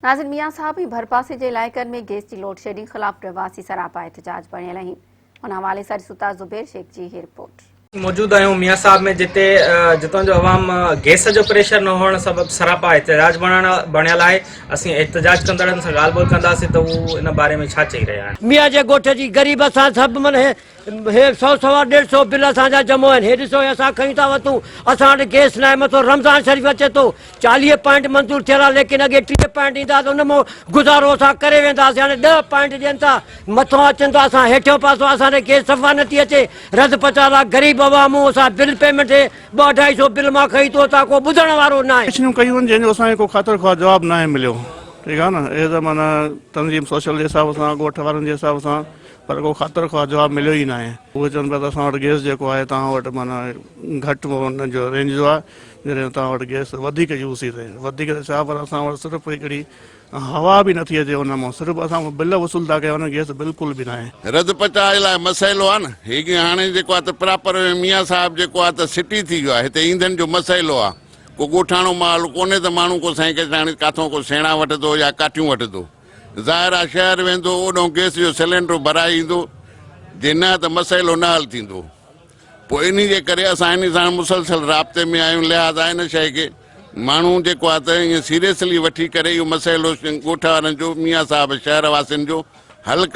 ناظر ميان صاحب ۽ ڀرپاسي جي علائقن ۾ گيس جي لوڊشيڊنگ خلاف رهواسي سراپا احتجاج بڻيل آهن ان حوالي سان ڏسون ٿا زبير شيخ جي هي رپورٽ. موجود آهيون ميان صاحب ۾ جتي جتان جو عوام گيس جو پريشر نه هئڻ سبب سراپا احتجاج بڻڻ بڻيل آهي اسين احتجاج ڪندڙن سان ڳالهه ٻولهه ڪنداسين ته هو ان باري ۾ ڇا چئي رهيا آهن. ميان جي ڳوٺ جي غريب اسان سڀ من هي هي سو سوا ڏيڍ سو بل اسان جا جمع آهن هي ڏسو هي اسان کڻي ٿا وتون اسان وٽ گيس ناهي مٿو رمضان شريف اچي ٿو 40 پوائنٽ منظور ٿيل آهي ليڪن اڳي 30 پوائنٽ ايندا ته ان مان گذارو اسان ڪري وينداسين هاڻي 10 پوائنٽ ڏين ٿا مٿو اچن ٿا اسان هيٺيون پاسو اسان ڏي گيس صفا نٿي اچي رز پچا لا غريب عوام اسان بل پيمنٽ هي ٻه اڍائي سو بل مان کڻي ٿو اتان ڪو ٻڌڻ وارو ناهي. پيشنيون ڪيون آهن جنهن جو اسان کي ڪو خاطر خواهه جواب ناهي مليو ٺيڪ آهي نه اهي ته معنيٰ تنظيم سوشل جي حساب سان ڳوٺ وارن جي حساب سان پر ڪو خاطر خواهه جواب مليو ئي ناهي. اهي چون پيا ته اسان وٽ گئس جيڪو آهي توهان وٽ معنيٰ گهٽ ان جو رينج جو آهي جڏهن توهان وٽ گئس وڌيڪ يوز ٿي ٿئي وڌيڪ ته ڇا پر اسان وٽ صرف هڪڙي هوا به نٿي اچي ان مان صرف اسان بل وصول ٿا ڪيا وڃن گئس بلڪل به ناهي. رڌ پچاء لاء مسئلو آهي نه هي هاڻي جيڪو آهي ته پراپر ميان صاحب جيڪو آهي ته سٽي ٿي ويو آهي هتي ايندھن جو مسئلو آهي ڪو ڳوٺاڻو ماحول ڪونهي ته ماڻهو ڪو سائين ڪچراڻي ڪاٿو ڪو سيڻا وٺندو يا ڪاٺيون وٺندو. ظاهر آ شهر ويندو اوڏهون گئس جو سلينڊر ڀرائي ايندو جي نه ته مسئلو نه حل ٿيندو پوء انهي جي ڪري اسان انهي ساڻ مسلسل رابطي ۾ آهيون لهذا ان شيء کي ماڻهو جيڪو آ ته ائين سيريسلي وٺي ڪري اهو مسئلو ڳوٺ وارن جو ميان صاحب شهر واسين جو حل ڪن.